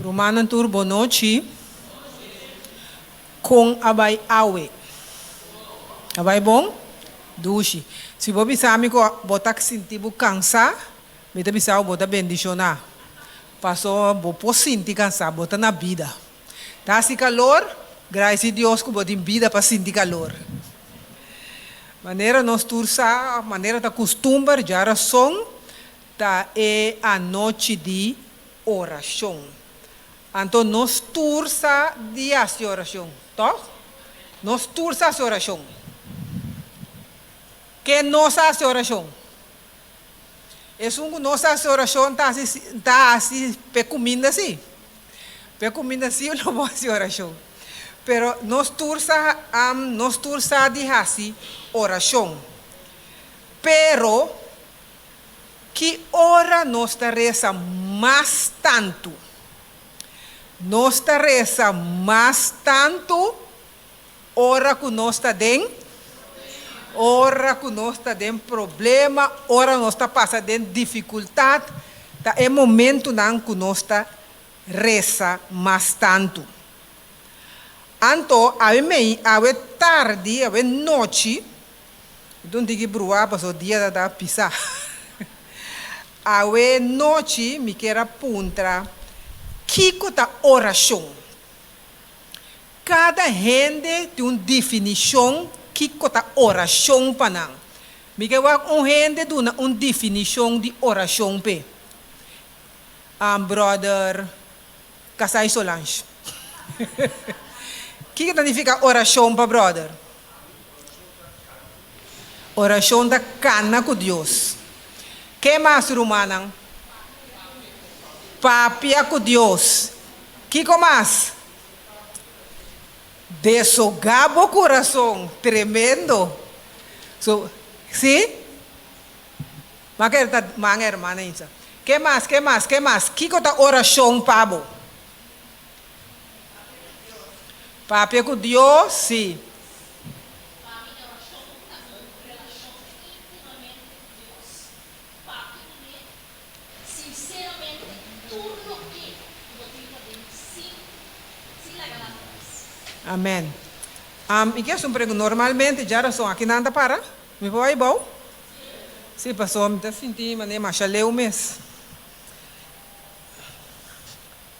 Rumannan tur bon nochi. Kon a bai awe? A bai bon? Dushi. Si bo bisa mi ku bo ta sinti bo kansa, mi ta bisa bo bo ta bendishoná. Paso bo por sinti kansa, bo ta na bida. Ta hasi kalor, gradisi Dios ku bo tin bida pa sinti kalor. Manera nos tur sa, manera ta kustumber, djarason ta e anochi di orashon. Anto nos tur sa di hasi orashon, tòg? Nos tur sa hasi orashon. Ken no sa hasi orashon? Esun ku no sa hasi orashon ta hasi ta hasi p'e kuminda sí. P'e kuminda sí lo bo hasi orashon. Pero nos tur sa nos tur sa di hasi orashon. Pero Ki ora nos ta resa mas tantu? Nos ta resa mas tantu ora ku nos ta den ora ku nos ta den problema, ora nos ta pasa den difikultat, ta e momentunan ku nos ta resa mas tantu. Anto awe mei, awe tardi, awe nochi, Mi ta un tiki bruá paso dia ta ta pisá. Awe nochi mi kier a puntra kiko ta orashon. Kada hende tin un definishon kiko ta orashon pa nan. Mi ke wak un hende duna un definishon di orashon p'e. Brother Kasai Solange. Kiko ta nifiká orashon pa brother? Orashon ta kana ku Dios. Ke mas, rumannan? Papia ku Dios. Kiko mas? Desogá bo kurason. Tremendo. So, si? Ma kere ta man hermana Insa. Ke mas, ke mas, ke mas? Kiko ta orashon pa bo? Papia ku Dios, si. Pa mi orashon ta un relashon íntimamente ku Dios. Papia kuné sinseramente tur loke ku bo tin paden sin sin laga nada atras. Amen. Mi ke hasi un pregunta. Normalmente djarason aki nan ta para? Mi por bai bou? Si, pasobra mi ta sinti manera masha leu mes.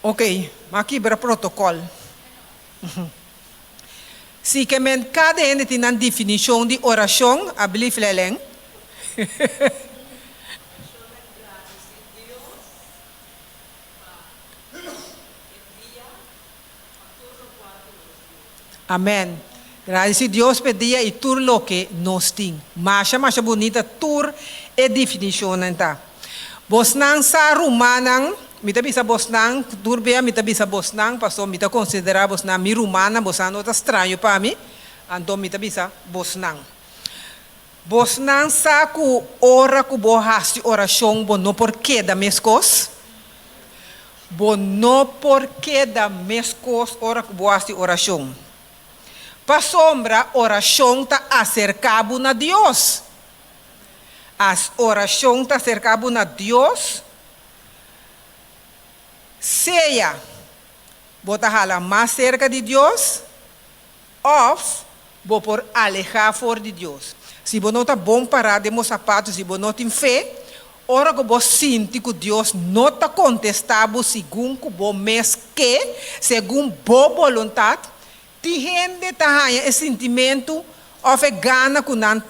Ok, m'a kibra protocol. Si ke men kada hende tin nan definishon di orashon, alblief Lelen. Amen. Gradisi Dios p'e dia i tur loke nos tin. Masha masha bunita tur e definishonnan ta. Bosnan sa rumannan, mi ta bisa bosnan, tur bia mi ta bisa bosnan paso mi ta konsiderá bosnan mi rumannan, bosnan no ta straño pa mi, anto mi ta bisa bosnan. Bosnan sa ku ora ku bo hasi orashon bo no por keda meskos? Bo no por keda meskos ora ku bo hasi orashon. Pasobra orashon ta aserká bo na Dios. As orashon ta aserká bo na Dios, sea bo ta hala mas serka di Dios òf bo por alehá for di Dios. Si bo no ta bon pará den bo sapatu, si bo no tin fe, ora ku bo sinti ku Dios no ta kontestá bo segun ku bo mes ke, segun bo boluntat, tin hende ta haña e sintimentu òf e gana ku nan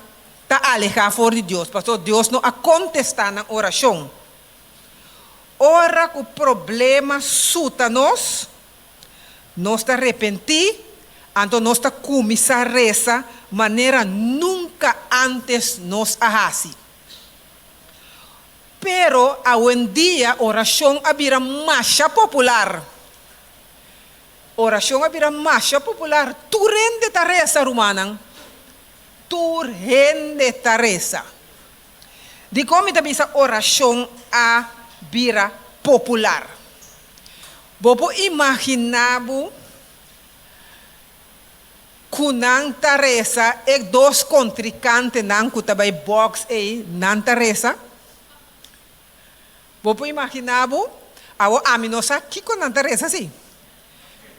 ta alehá for di Dios, pasobra Dios no a kontestá nan orashon. Ora ku problema suta nos, Nos ta repentí, anto nos ta kuminsá resa manera nunka ántes nos a hasi. Pero awendia orashon a bira masha popular. Orashon a bira masha popular. Tur hende ta resa, rumannan. Tur hende ta resa. Dikon mi ta bisa orashon a bira popular? Bo por imaginá bo ku nan ta resa e dos kontrikantenan ku ta bai bòks ei, nan ta resa? Bo por imaginá bo? Awor ami no sa kiko nan ta resa si.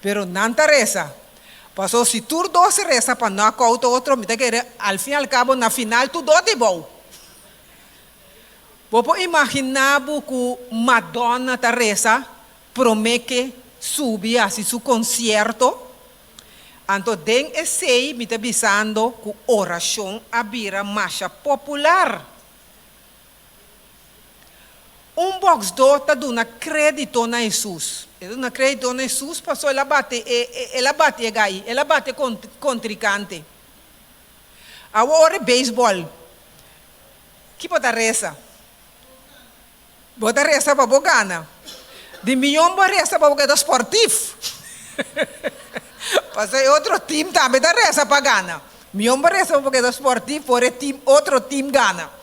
Pero nan ta resa. Paso si tur dos resa pa knockout otro mi ta kere al fin al cabo na final tur dos di bou. Bo por imagina bo ku Madonna ta resa prome ke subi hasi su concierto? Anto den esei mi ta bisando ku orashon a bira masha popular. Un bòksdó ta duna krédito na Hesus. E ta duna krédito na Hesus pasobra el a bati e, el a bati e gai, el a bati e kontrinkante. Awor ora e beisbòl, ki bo ta resa? Bo ta resa pa bo gana. Di mion bo resa pa bo keda sportif. Pasobra e otro tim tambe ta resa pa gana. Mion bo resa pa bo keda sportif por e tim, otro tim gana.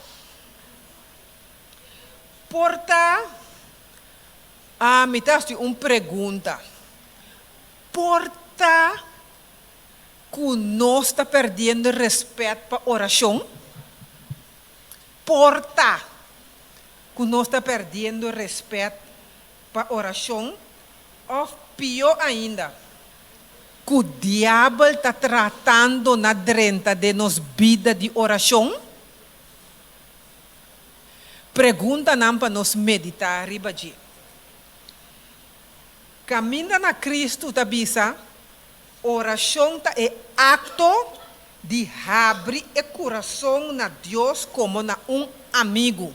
Por ta, ah, mi ta hasi un pregunta. Por ta ku nos ta perdiendo respet pa orashon? Por ta ku nos ta perdiendo respet pa orashon? Òf pió ainda, ku diabel ta tratando na drenta den nos bida di orashon? Preguntanan pa nos meditá riba dje. Kaminda na Kristu ta bisa, Orashon ta e akto di habri e kurason na Dios komo na un amigu.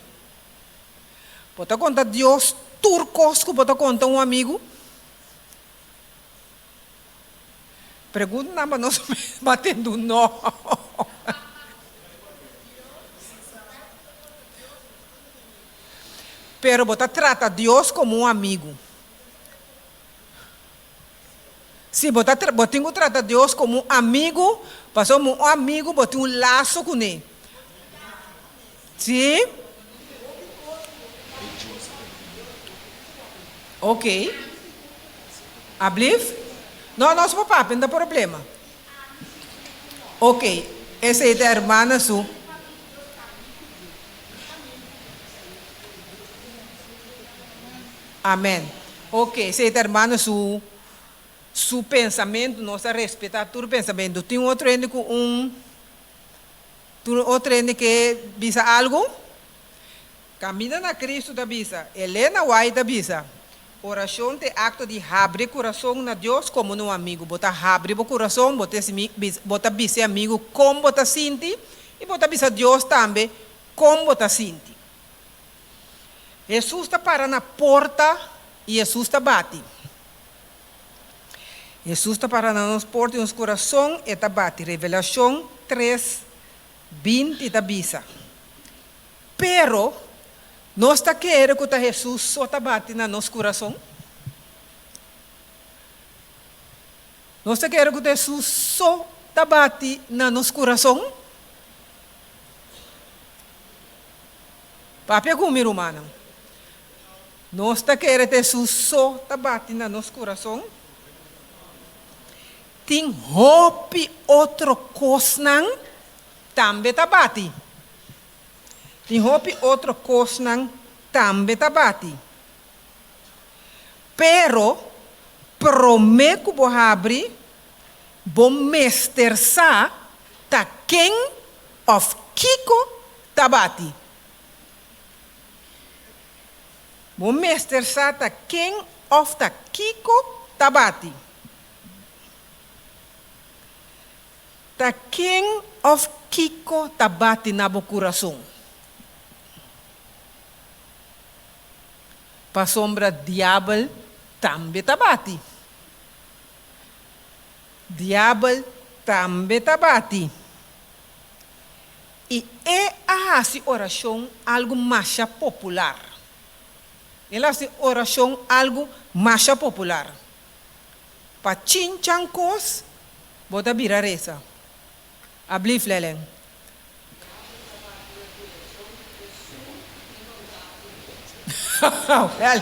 Bo ta konta Dios tur kos ku bo ta konta un amigu? Preguntanan pa nos batendu no. Pero bo ta trata Dios komo un amigu. Si, bo ta bo tin ku trata Dios komo un amigu, pasobra un amigu bo tin un laso kuné. Si? Ok. Ablief? No, nos por papia, no ta problema. Ok, esei ta hermana su. Amen. Ok, esei ta hermana su su pensamentu, nos ta respetá tur pensamentu. Tin otro hende ku un Tur otro hende ke bisa algu? Kaminda na Kristu ta bisa, Elena White ta bisa, Orashon ta e akto di habri kurason na Dios komo na un amigu. Bo ta habri bo kurason, bo ta bo ta bisa e amigu kon bo ta sinti i bo ta bisa Dios tambe kon bo ta sinti. Hesus ta para na porta i Hesus ta bati. Hesus ta para na nos porta i nos kurason e ta bati. Revelashon tres, 20 ta bisa, Pero, nos ta kere ku ta Hesus so ta bati na nos kurason? Nos ta kere ku ta Hesus so ta bati na nos kurason? Papia ku mi, rumannan. Nos ta kere ta Hesus so ta bati na nos kurason? Tin hopi otro kosnan tambe ta bati. Tin hopi otro kosnan tambe ta bati. Pero promé ku bo habri, bo mester sa ta ken òf kiko ta bati. Bo mester sa ta ken òf ta kiko ta bati. Ta ken òf kiko ta bati na bo kurason? Pasobra Diabel tambe ta bati. Diabel tambe ta bati. I e a hasi orashon algu masha popular. El a hasi orashon algu masha popular. Pa chinchan kos bo ta bira resa. Ablif Lelen. Wel,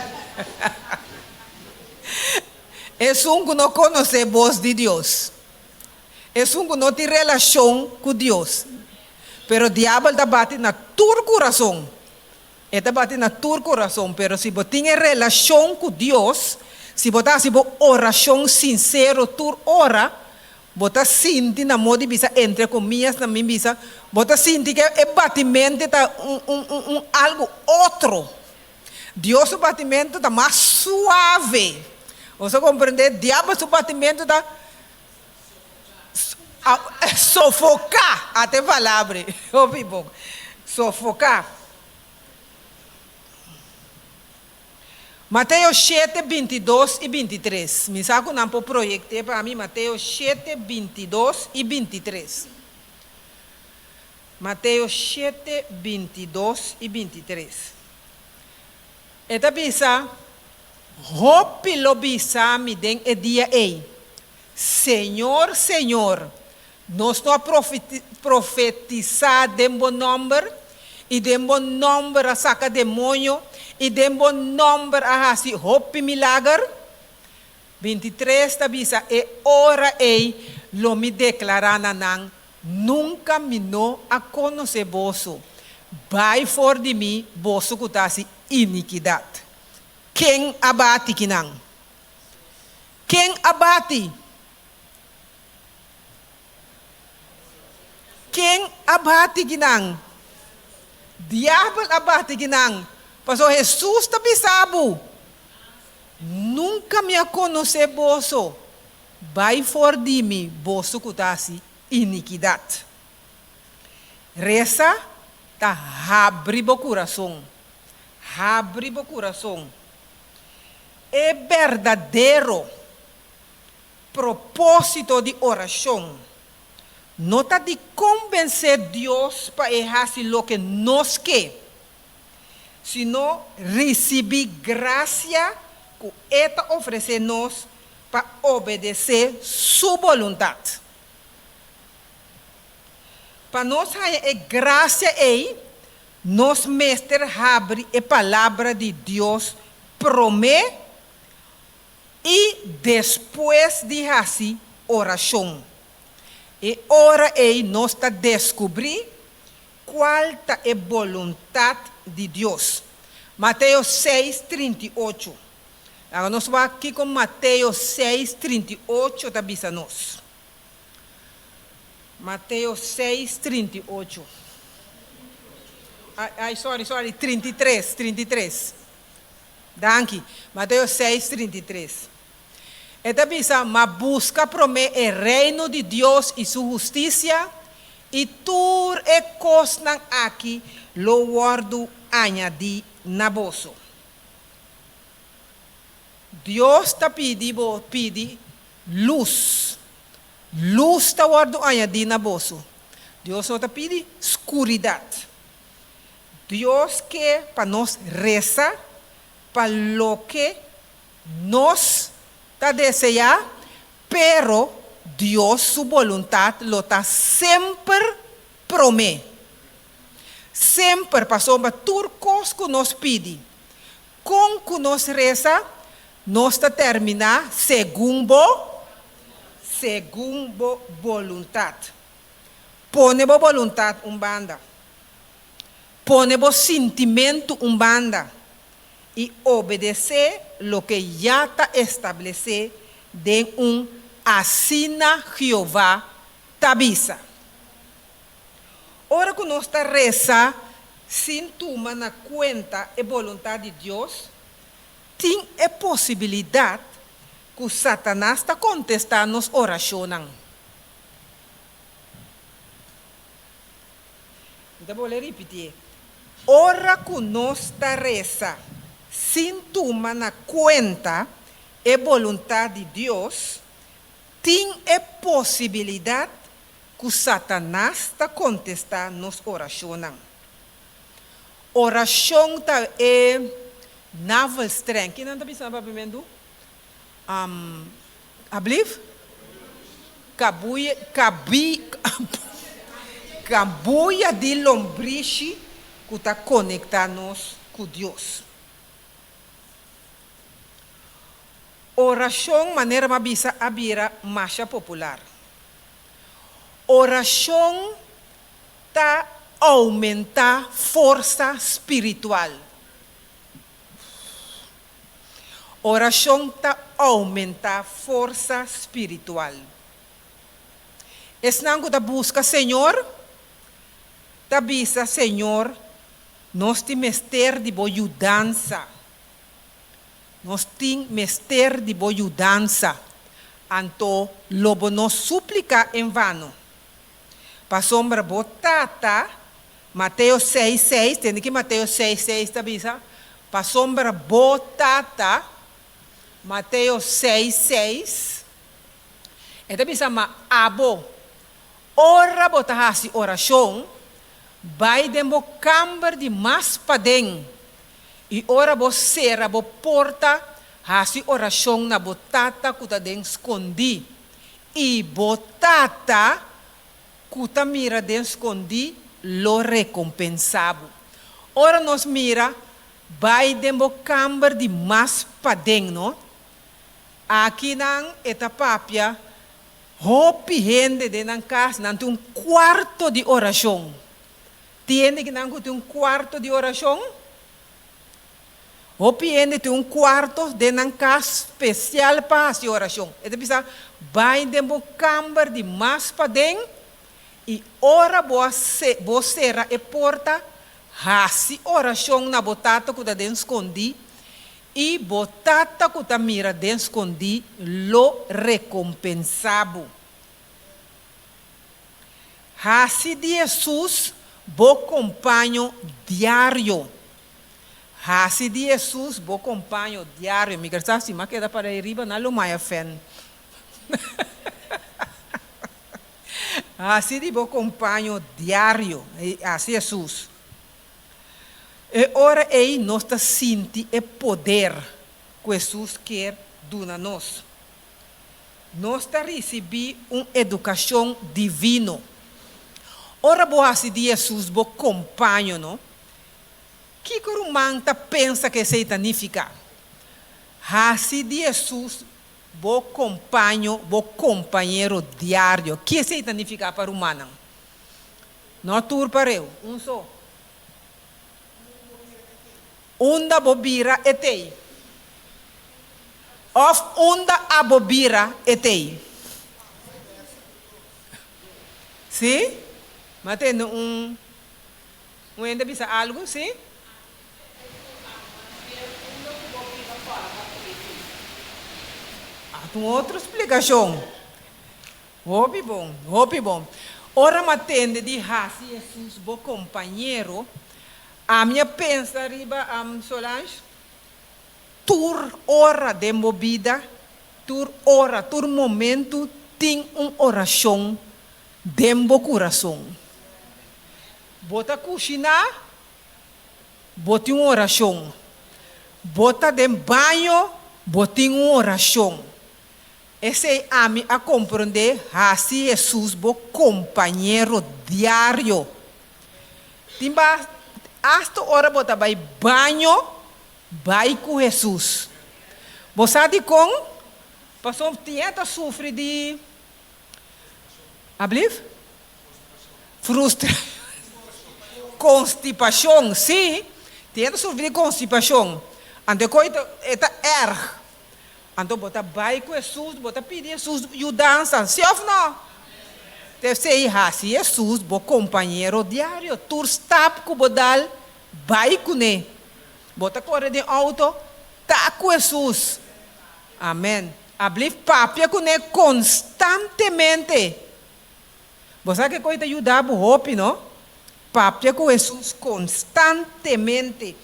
esun ku no konosé bos di Dios, esun ku no tin relashon ku Dios, pero diabel ta bati na tur kurason. E ta bati na tur kurason, pero si bo tin e relashon ku Dios, si bo ta hasi bo orashon sinsero tur ora, bo ta sinti na moda di bisa, entre komias na mi bisa, bo ta sinti ku e batimentu ta un un un un algu otro. Dios su batimentu ta mas suave. Bo sa komprendé? Diabel su batimentu ta Sofoká, ata e palabra ei, hopi bon, sofoká. Mateo shete, bintidos i bintitres. Mi sa ku nan por proyekt'é pa mi, Mateo shete, bintidos i bintitres. Mateo shete, bintidos i bintitres. E ta bisa, Hopi lo bisa mi den e dia ei, Señor, Señor, nos no a profetisá den bo nòmber, i den bo nòmber a saka demoño, i den bo nòmber a hasi hopi milager? 23 ta bisa, E ora ei lo mi deklará na nan, Nunka mi no a konosé boso, bai for di mi, boso ku ta hasi inikidat. Ken a bati kinan? Ken a bati? Ken a bati kinan? Diabel a bati kinan. Pasobra Hesus ta bisa bo, Nunka mi a konosé boso, bai for di mi, boso ku ta hasi inikidat. Resa ta habri bo kurason, habri bo kurason. E berdadero propósito di orashon no ta di konbensé Dios pa e hasi loke nos ke, sino risibí grasia ku e ta ofresé nos pa obedesé su boluntat. Pa nos haña e grasia ei, nos mester habri e Palabra di Dios promé i despues di hasi orashon. E ora ei nos ta deskubrí kual ta e boluntat di Dios. Mateo seis, 38. Laga nos wak kiko Mateo seis, 38 ta bisa nos. Mateo seis, 38. Ai, ai, sorry, sorry, 33, 33. Danki. Mateo seis, 33. E ta bisa, Ma buska promé e reino di Dios i su hustisia, i tur e kosnan aki lo wòrdu añadí na boso. Dios ta pidi bo pidi lus. Lus ta wòrdu añadí na boso. Dios no ta pidi skuridat. Dios ke pa nos resa pa loke nos ta deseá, pero Dios su boluntat lo ta semper promé. Semper, pasobra tur kos ku nos pidi, Kon ku nos resa, nos ta terminá segun bo segun bo boluntat. Pone bo boluntat un banda. Pone bo sintimentu un banda i obedesé loke ya ta establesé den un asina Jehová ta bisa. Ora ku nos ta resa sin tuma na kuenta e boluntat di Dios, tin e posibilidat ku Satanas ta kontestá nos orashonnan. Mi ta bolbe ripitié, Ora ku nos ta resa sin tuma na kuenta e boluntat di Dios, tin e posibilidat ku Satanas ta kontestá nos orashonnan. Orashon ta e navelstreng. Ki nan ta bisa na papiamentu? Ablief? Kabuya, kabi, kabuya di lombrishi ku ta konektá nos ku Dios. Orashon, manera m'a bisa, a bira masha popular. Orashon ta oumentá forsa spiritual. Orashon ta oumentá forsa spiritual. Esnan ku ta buska Señor ta bisa, Señor, nos tin mester di bo yudansa. Nos tin mester di bo yudansa. Anto lo bo no supliká en vano. Pasobra bo Tata, Mateo seis, seis, tende ki Mateo seis, seis ta bisa? Pasobra bo Tata, Mateo seis, seis, e ta bisa, Ma abo, ora bo ta hasi orashon, bai den bo kamber di mas paden, i ora bo sera bo porta, hasi orashon na bo Tata ku ta den skondí. I bo Tata ku ta mira den skondí lo rekompensá bo. Ora nos mira bai den bo kamber di mas paden, no? Akinan e ta papia hopi hende den nan kas, nan tin un kuarto di orashon. Tin hende kinan ku tin un kuarto di orashon? Hopi hende tin un kuarto den nan kas spesial pa hasi orashon. E ta bisa, Bai den bo kamber di mas paden i ora bo a bo sera e porta, hasi orashon na bo Tata ku ta den skondí, i bo Tata ku ta mira den skondí lo rekompensá bo. Hasi di Hesus bo kompaño diario. Hasi di Hesus bo kompaño diario. Mi ker sa si m'a keda para ei riba na lo maya fen. Hasi di bo kompaño diario. Hasi Hesus. E ora ei nos ta sinti e poder ku Hesus kier duna nos. Nos ta risibí un edukashon divino. Ora bo hasi di Hesus bo kompaño, no? Kiko ruman ta pensa ku esei ta nifiká? Hasi di Hesus bo kompaño, bo kompañero diario. Ki esei ta nifiká pa rumannan? No tur pareu, un so. Unda bo bira e tei? Of unda abo bira e tei? Sí? Mi a tende un un hende bisa algu, sí? Ah, ta un otro splikashon. Hopi bon, hopi bon. Ora mi a tende di hasi Hesus bo kompañero, ami a pensa riba Solange, tur ora den bo bida, tur ora, tur momentu tin un orashon den bo kurason. Bo ta kushiná, bo tin un orashon. Bo ta den baño, bo tin un orashon. Esei ami a komprondé, hasi Hesus bo kompañero diario. Tin ba asta ora bo ta bai baño, bai ku Hesus. Bo sa dikon? Pasobra tin e ta sufri di, ablief? Frustra, konstipashon, sí, tin e ta sufri di konstipashon. Anto e koi ta, e ta erg. Anto bo ta bai ku Hesus, bo ta pidi Hesus yudansa, si òf nò? P'esei hasi Hesus bo kompañero diario. Tur stap ku bo dal, bai kuné. Bo ta kore den outo, ta ku Hesus. Amèn. Ablif papia kuné konstantemente. Bo sa ke koi ta yuda bo hopi, no? Papia ku Hesus konstantemente.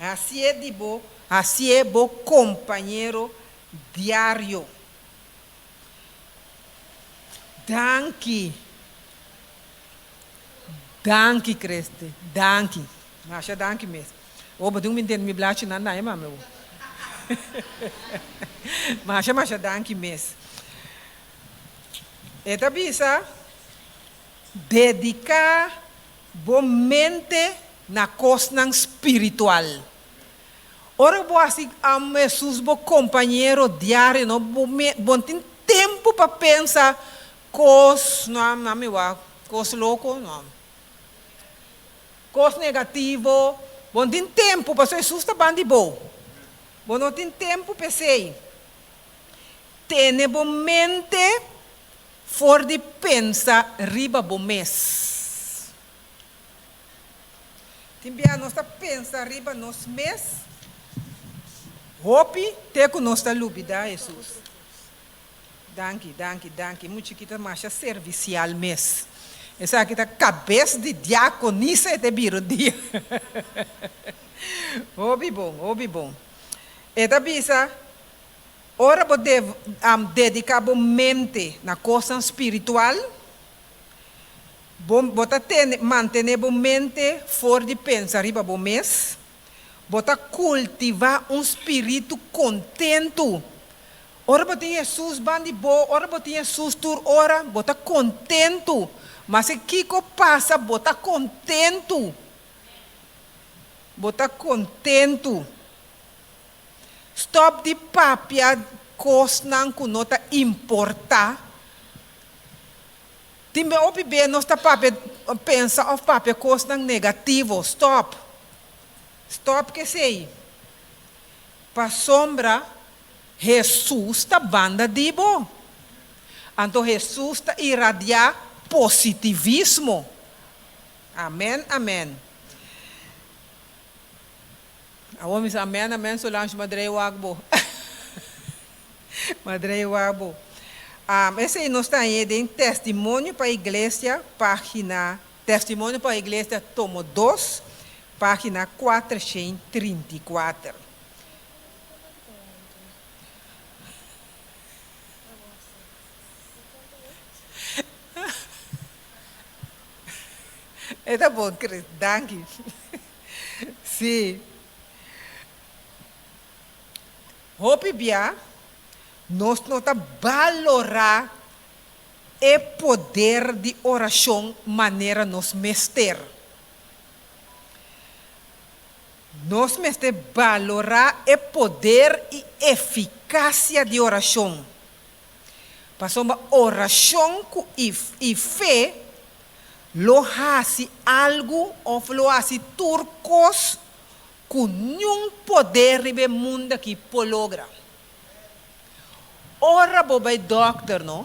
Hasié di bo, hasié bo kompañero diario. Danki. Danki Christy, danki. Masha danki mes. Oh, bo tin ku mi ntende mi blachinan daña mami awor. Masha masha danki mes. E ta bisa, dediká bo mente na kosnan spiritual. Ora bo hasi am Hesus bo kompañero diario no bo me bo no tin tempu pa pensa kos no a mi wak kos loko no. Kos negativo, bo no tin tempu pasobra Hesus ta ban di bo. Bo no tin tempu p'esei. Tene bo mente for di pensa riba bo mes. Tin bia nos ta pensa riba nos mes hopi te ku nos ta lubidá Hesus. Danki, danki, danki. Muchikita masha servisial mes. Esaki ta kabes di diakonisa e ta bira un dia. Hopi bon, hopi bon. E ta bisa, Ora bo dediká bo mente na kosnan spiritual, bo bo ta tene mantené bo mente for di pensa riba bo mes, bo ta kultivá un spiritu kontentu. Ora bo tin Hesus ban di bo, ora bo tin Hesus tur ora, bo ta kontentu. Maske kiko pasa, bo ta kontentu. Bo ta kontentu. Stòp di papia kosnan ku no ta importá. Tin be hopi be nos ta papia, pensa òf papia kosnan negativo. Stòp. Stòp k'esei. Pasobra Hesus ta banda di bo. Anto Hesus ta iradiá positivismo. Amèn, amèn. Awor mi sa amèn, amèn, Solange, madrei wak bo. Madrei wak bo. Esei nos ta hañ'é den Testimonio pa Iglesia, página, Testimonio pa Iglesia, tomo dos, página 434. E ta bon, Chris. Danki. Sí. Hopi bia nos no ta balorá e poder di orashon manera nos mester. Nos mester balorá e poder i efikasia di orashon. Pasobra orashon ku i fe lo hasi algu òf lo hasi tur kos ku niun poder riba e mundu aki por logra. Ora bo bai dòkter no,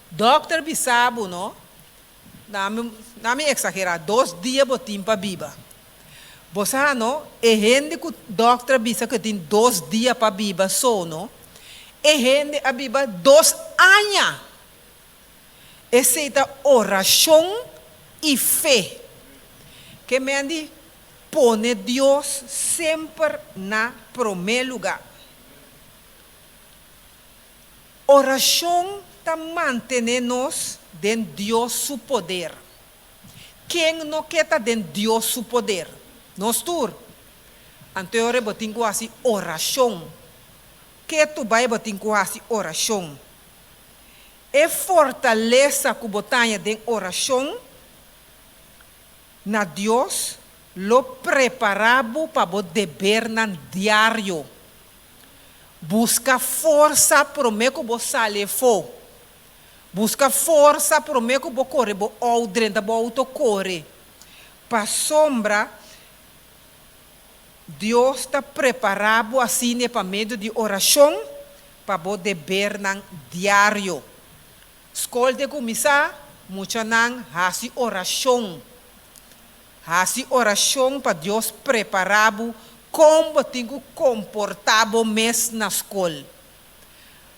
dòkter bisa bo no, na mi na mi eksagerá, dos dia bo tin pa biba. Bo sa no, e hende ku dòkter a bisa ku e tin dos dia pa biba so no, e hende a biba dos aña. Esei ta orashon i fe. Ke men di pone Dios semper na promé lugá. Orashon ta mantené nos den Dios su poder. Ken no ke ta den Dios su poder? Nos tur. Anto e ora bo tin ku hasi orashon. Ketu bai bo tin ku hasi orashon. E fortalesa ku bo taña den orashon na Dios lo prepará bo pa bo debernan diario. Buska forsa promé ku bo sali efó. Buska forsa promé ku bo kore bo ou drenta bo outo kore. Pasobra Dios ta prepará bo asina pa medio di orashon pa bo debernan diario. Skol te kuminsá, muchanan hasi orashon. Hasi orashon pa Dios prepará bo kon bo tin ku komportá bo mes na skol.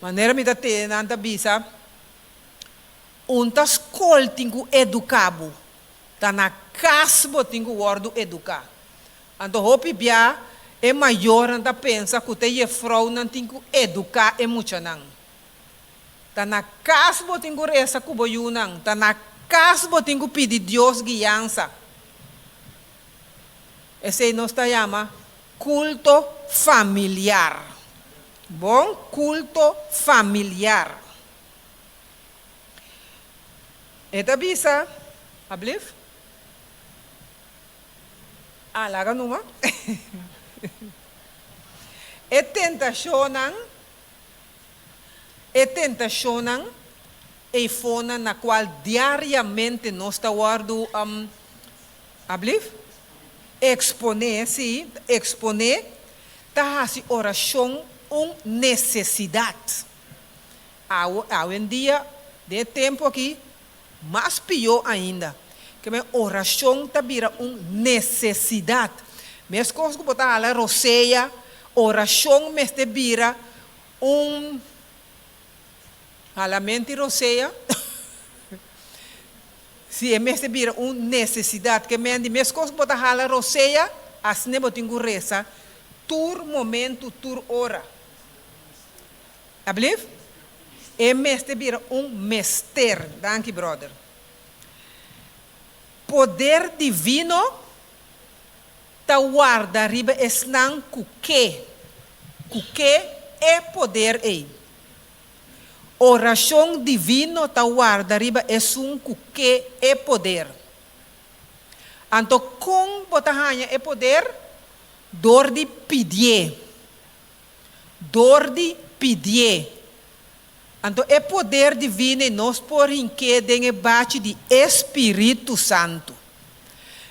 Manera mi ta tende nan ta bisa, Un ta skol tin ku eduká bo, ta na kas bo tin ku wòrdu eduká. Anto hopi bia e mayornan ta pensa ku ta e jefrounan tin ku eduká e muchanan. Ta na kas bo tin ku resa ku bo yunan, ta na kas bo tin ku pidi Dios guiansa. Esei nos ta yama kulto familiar. Bon, kulto familiar. E ta bisa, ablief? Ah, laga numa. E tentashonnan, e tentashonnan eifonan na kual diariamente nos ta wòrdu, ablief? Eksponé, sí, eksponé ta hasi orashon un nesesidat. Awe, awendia, den e tempu akí, mas pió ainda. Ke men orashon ta bira un nesesidat. Meskos ku bo ta hala rosea, orashon mester bira un halamenti rosea. Si e mester bira un nesesidat. Ke men di meskos ku bo ta hala rosea, asina bo tin ku resa tur momentu, tur ora. Ablief? E mester bira un mester. Danki brother. Poder divino ta warda riba esnan ku ke, ku ke e poder ei. Orashon divino ta warda riba esun ku ke e poder. Anto kon bo ta haña e poder? Dor di pidié. Dor di pidié. Anto e poder divino ei nos por hink'é den e bachi di e Spiritu Santu.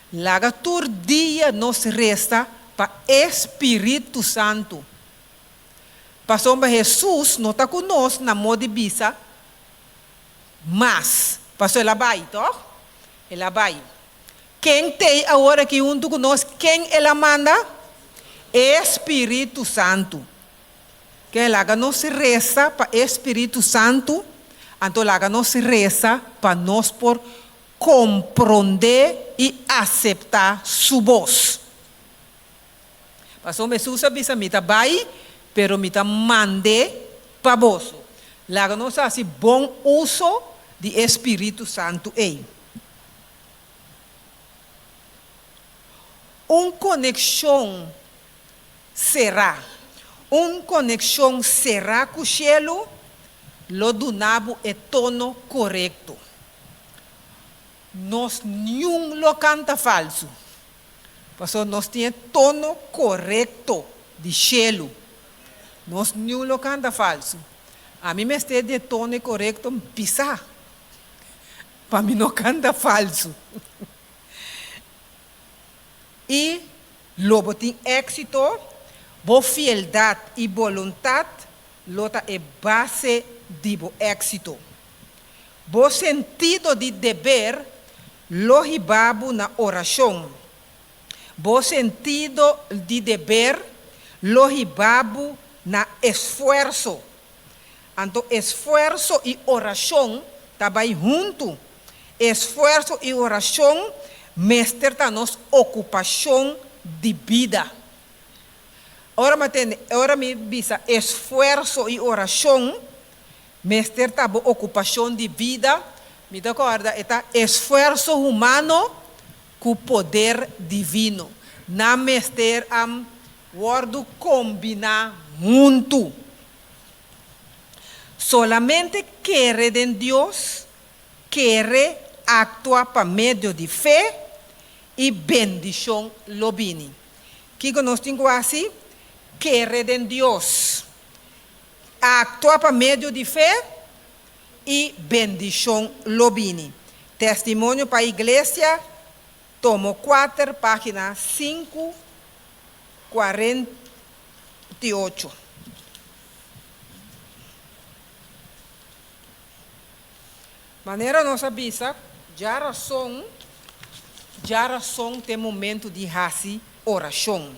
Laga tur dia nos resa pa e Spiritu Santu. Pasobra Hesus no ta ku nos na mod di bisa mas, pasobra el a bai, tòg? El a bai. Ken t'ei awor aki huntu ku nos? Ken el a manda? E Spiritu Santu. Ke laga nos resa pa e Spiritu Santu, anto laga nos resa pa nos por komprondé i aseptá Su bos. Pasobra Hesus a bisa, Mi ta bai, pero mi ta mand'é pa boso. Laga nos hasi bon uso di e spiritu santu ei. Un konekshon será. Un konekshon será ku shelu lo duna bo e tono korekto. Nos niun lo kanta falsu. Pasobra nos tin e tono korekto di shelu. Nos niun lo kanta falsu. Ami mester di e tono e korekto pisá pa mi no kanta falsu. I lo bo tin éksito, bo fieldat i boluntat lo ta e base di bo éksito. Bo sentido di deber lo hiba bo na orashon. Bo sentido di deber lo hiba bo na esfuerso. Anto esfuerso i orashon ta bai huntu. Esfuerso i orashon mester ta nos okupashon di bida. Ora mi a tende, ora mi bisa esfuerso i orashon, Mester ta bo okupashon di bida, mi ta kòrda e ta esfuerso humano ku poder divino. Nan mester a wòrdu kombiná huntu. Solamente kere den Dios, kere aktua pa medio di fe, i bendishon lo bini. Kiko nos tin ku hasi? Kere den Dios. Aktua pa medio di fe i bendishon lo bini. Testimonio pa Iglesia, tomo kuater, página sinku, 48. Manera nos a bisa, djarason, djarason ta e momentu di hasi orashon.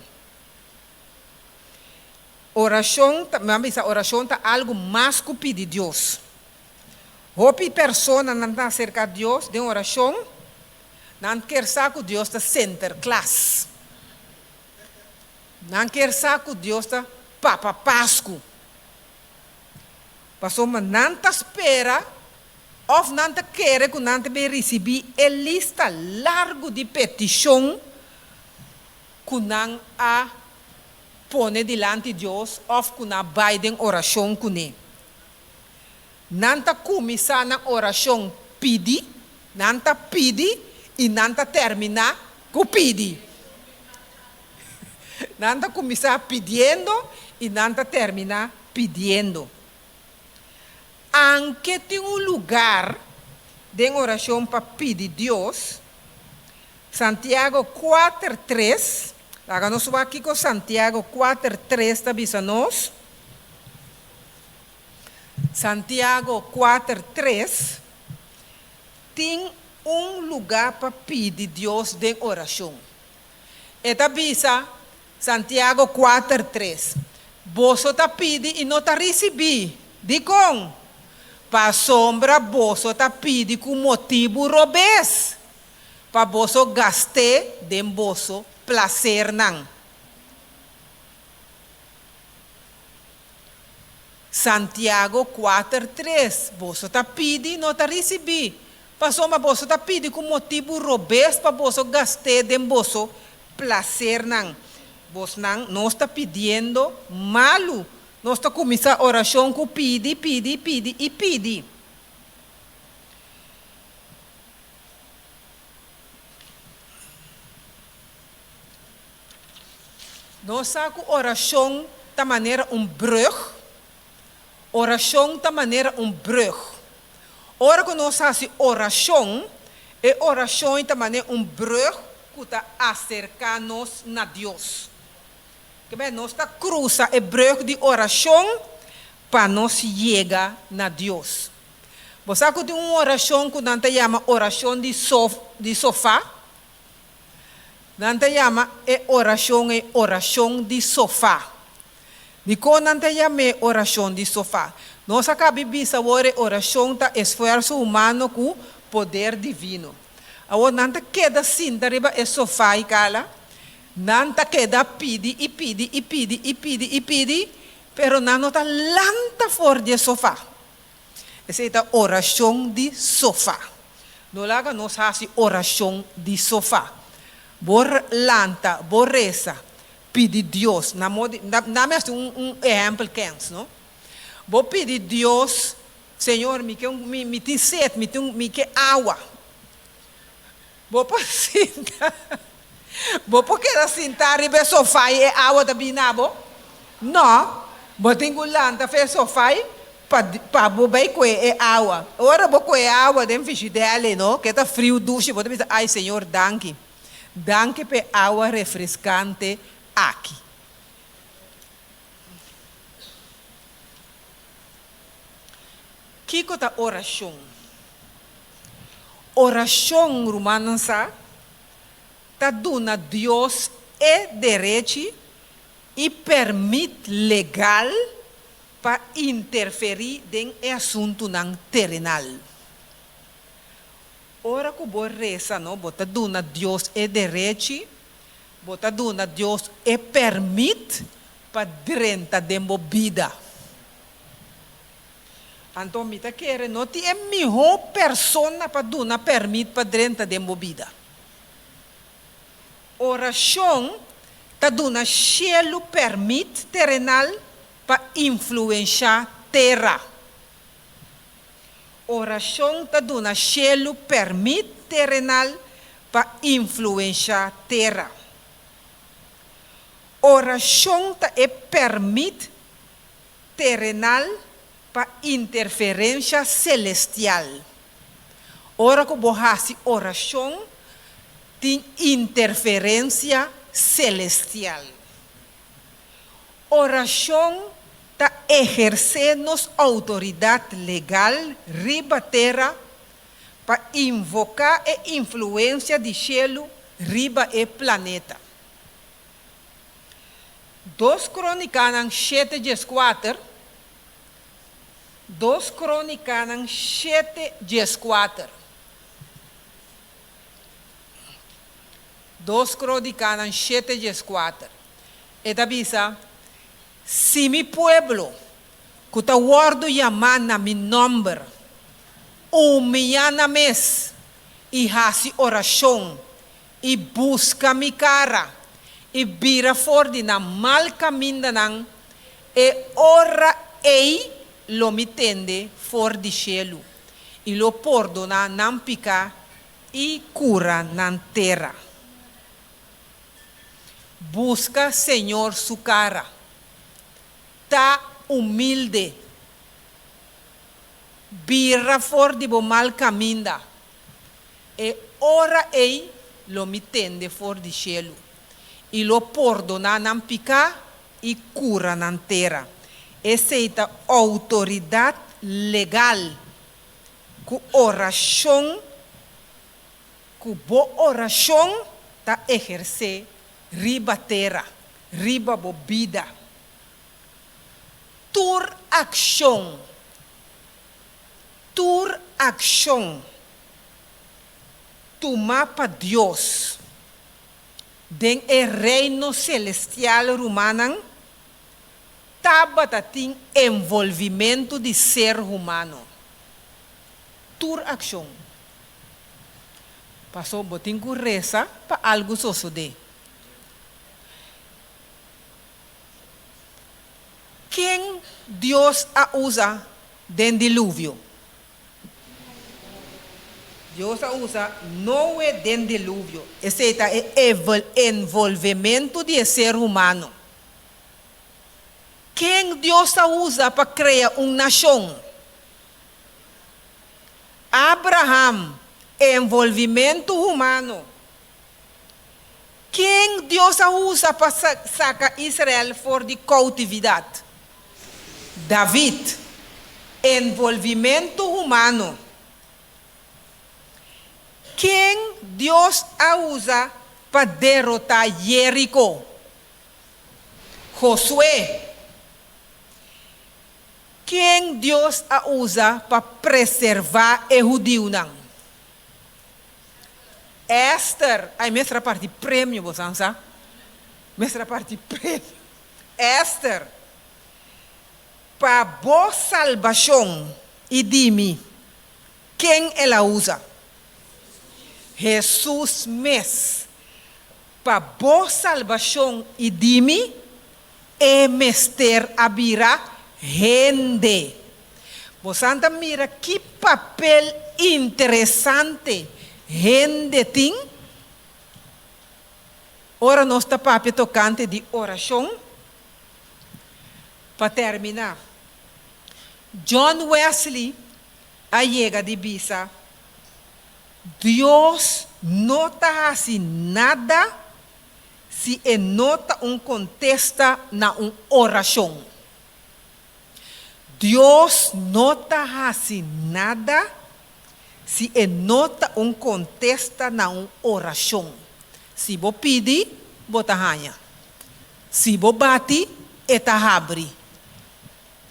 Orashon ta, mi a bisa orashon ta algu mas ku pidi Dios. Hopi personanan ta aserka Dios den orashon, nan kier sa ku Dios ta Sinterklaas. Nan kier sa ku Dios ta Papa Pasku. Pasobra nan ta spera òf nan ta kere ku nan ta bin risibí e lista largu di petishon ku nan a pone dilanti Dios òf ku nan bai den orashon kuné. Nan ta kuminsá nan orashon pidi, nan ta pidi i nan ta terminá ku pidi. Nan ta kuminsá pidiendo i nan ta terminá pidiendo. Anke tin un lugar den orashon pa pidi Dios, Santiago 4:3. Laga nos wak kiko Santiago 4:3 ta bisa nos. Santiago 4:3. Tin un lugá pa pidi Dios den orashon. E ta bisa, Santiago 4:3, Boso ta pidi i no ta risibí. Dikon? Pasobra boso ta pidi ku motibu robes, pa boso gast'é den boso plasernan. Santiago 4:3, Boso ta pidi, no ta risibí, pasobra boso ta pidi ku motibu robes pa boso gast'é den boso plasernan. Bosnan, nos ta pidiendo malu. Nos ta kuminsá orashon ku pidi, pidi, pidi i pidi. Nos sa ku orashon ta manera un brùg. Orashon ta manera un brùg. Ora ku nos hasi orashon, e orashon ei ta manera un brùg ku ta aserká nos na Dios. Kebei nos ta krusa e brùg di orashon pa nos yega na Dios. Bo sa ku tin un orashon ku nan ta yama orashon di di sofá? Nan ta yama e orashon ei orashon di sofá. Dikon nan ta yam'é orashon di sofá? Nos a kabi bisa awor e orashon ta esfuerso humano ku poder divino. Awor nan ta keda sinta riba e sofá i kala. Nan ta keda pidi i pidi i pidi i pidi i pidi, pero nan no ta lanta for di e sofá. Esei ta orashon di sofá. No laga nos hasi orashon di sofá. Bo lanta, bo resa, pidi Dios. Na mo di, na mi hasi un un ehèmpel kèns, no? Bo pidi Dios, Señor, mi ke un, mi mi tin set, mi tin mi ke awa. Bo por sinta, bo por keda sintá riba e sofá i e awa ta bini na bo? No, bo tin ku lanta for e sofá i pa pa bo bai kue e awa. Ora bo kue e awa den fishidèl ei no, ke ta friu dushi, bo ta bisa, Ai Señor, danki. Danki pa e awa refreskante aki. Kiko ta orashon? Orashon, rumannan sa, ta duna Dios e derechi i pèrmit legal pa interferí den e asuntunan terenal. Ora ku bo resa, no, bo ta duna Dios e derechi, bo ta duna Dios e pèrmit pa drenta den bo bida. Anto mi ta kere no tin e mihó persona pa duna pèrmit pa drenta den bo bida. Orashon ta duna shelu pèrmit terenal pa influenshá tera. Orashon ta duna shelu pèrmit terenal pa influenshá tera. Orashon ta e pèrmit terenal pa interferensha selestial. Ora ku bo hasi orashon, tin interferensia selestial. Orashon ta ehersé nos outoridat legal riba tera pa invoká e influensia di shelu riba e planeta. Dos Krónikanan shete dieskuater Dos Krónikanan shete dieskuater Dos Krónikanan shete dieskuater E ta bisa, Si mi pueblo, ku ta wòrdu yamá na mi nòmber, umiyá nan mes i hasi orashon i buska mi kara, i bira for di nan mal kamindanan, e ora ei lo mi tende for di shelu, i lo pordoná nan piká i kura nan tera. Buska Señor su kara. Ta humilde. Bira for di bo mal kaminda. E ora ei lo mi tende for di shelu, i lo pordoná nan piká i kura nan tera. Esei ta outoridat legal ku orashon ku bo orashon ta ehersé riba tera, riba bo bida. Tur akshon, tur akshon tumá pa Dios den e Reino selestial rumannan tabata tin envolvimentu di ser humano. Tur akshon. Paso bo tin ku resa pa algu sosodé. Ken Dios a usa den Diluvio? Dios a usa Noe den Diluvio. Esei ta e envolvimentu di e ser humano. Ken Dios a usa pa krea un nashon? Abraham, envolvimentu humano. Ken Dios a usa pa saka Israel for di koutividat? David, envolvimentu humano. Ken Dios a usa pa derotá Jeriko? Josué. Ken Dios a usa pa preservá e hudiunan? Ester. Ai, mester a parti premio, bo san sa? Mester a parti premio. Ester, pa bo salbashon i di mi, ken el a usa? Hesus mes. Pa bo salbashon i di mi, E mester a bira hende. Bosan ta mira ki papel interesante hende tin? Ora nos ta papia tokante di orashon, pa terminá, John Wesley a yega di bisa, Dios no ta hasi nada si e no ta un kontesta na un orashon. Dios no ta hasi nada si e no ta un kontesta na un orashon. Si bo pidi, bo ta haña. Si bo bati, e ta habri.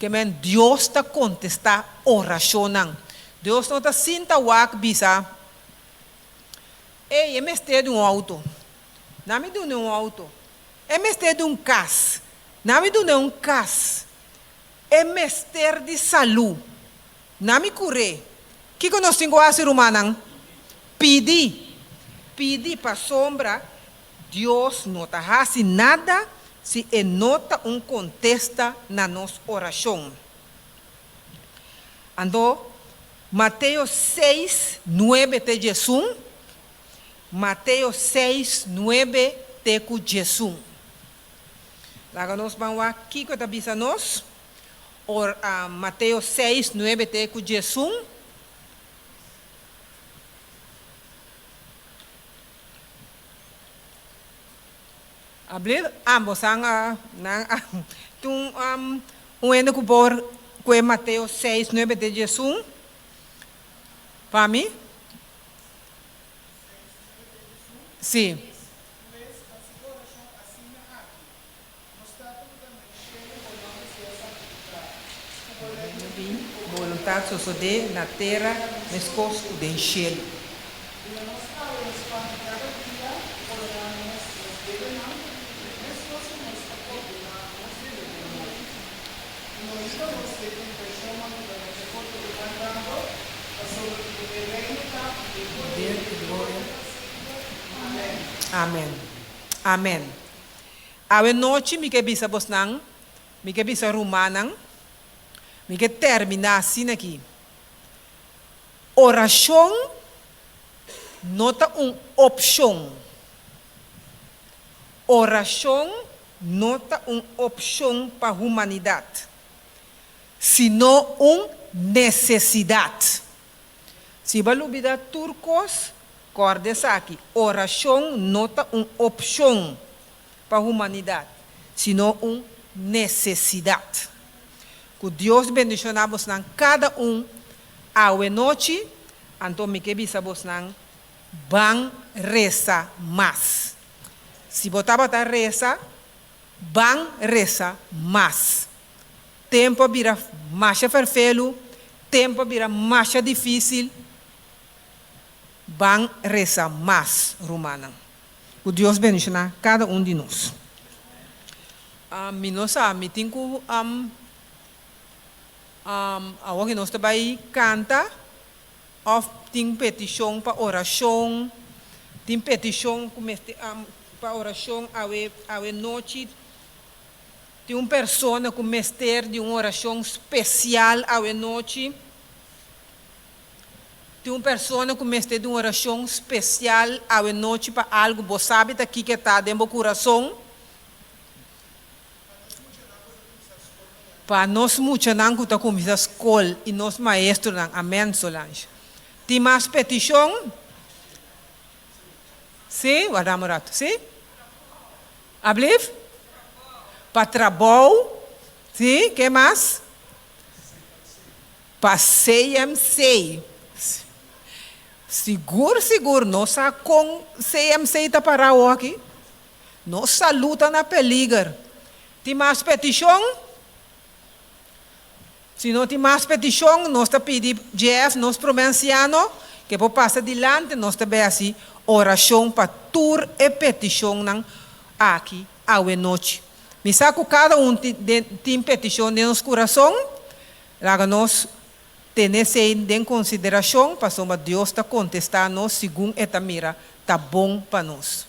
Ke men Dios ta kontestá orashonnan. Dios no ta sinta wak bisa, Ey, e mester di un outo. Na mi dun'e un outo. E mester di un kas. Na mi dun'e un kas. E mester di salú. Na mi kur'é. Kiko nos tin ku hasi, rumannan? Pidi. Pidi pasobra Dios no ta hasi nada si e no ta un kontesta na nos orashon. Anto, Mateo seis, nuebe te diesun, Mateo seis, nuebe te ku diesun. Laga nos ban wak kiko e ta bisa nos. Or, Mateo seis, nuebe te ku diesun. Abrir ambos an a nan a tin un un hende ku por kue Mateo seis, nuebe te diesun pa mi? Sí. Boluntat sosodé na tera meskos ku den shelu. Amen. Amen. Awe nochi mi ke bisa bosnan, mi ke bisa rumannan, mi ke terminá asina aki. Orashon no ta un opshon. Orashon no ta un opshon pa humanidat, sino un nesesidat. Si bo a lubidá tur kos, Kòrda esaki, orashon no ta un opshon pa humanidat, sino un nesesidat. Ku Dios bendishoná bosnan kada un awe nochi, anto mi ke bisa bosnan, ban resa mas. Si bo tabata resa, ban resa mas. Tempu a bira masha ferfelu, tempu a bira masha difísil, ban resa mas, rumannan. Ku Dios bendishoná kada un di nos. Mi no sa, mi tin ku awor ku nos ta bai kanta òf tin petishon pa orashon, tin petishon ku mester pa orashon awe awe nochi, tin un persona ku mester di un orashon spesial awe nochi. Tin un persona ku mester di un orashon spesial awe nochi pa algu, bo sabi ta kiko e ta den bo kurason. Pa nos muchanan ku ta kuminsá skol i nos maestronan. Amèn, Solange. Tin mas petishon? Sí? Warda un ratu. Sí? Ablief? Pa trabou. Sí? Ke mas? Pa CMC. Sigur sigur nos sa kon CMC ta para awoki. Nos salú ta na peliger. Tin mas petishon? Si no tin mas petishon, nos ta pidi JF, nos promé ansiano, ke por pasa dilanti, nos ta bay hasi orashon pa tur e petishonnan aki awe nochi. Mi sa ku kada un tin petishon den nos kurason. Laga nos tene esei den konsiderashon, pasobra Dios ta kontestá nos segun e ta mira ta bon pa nos.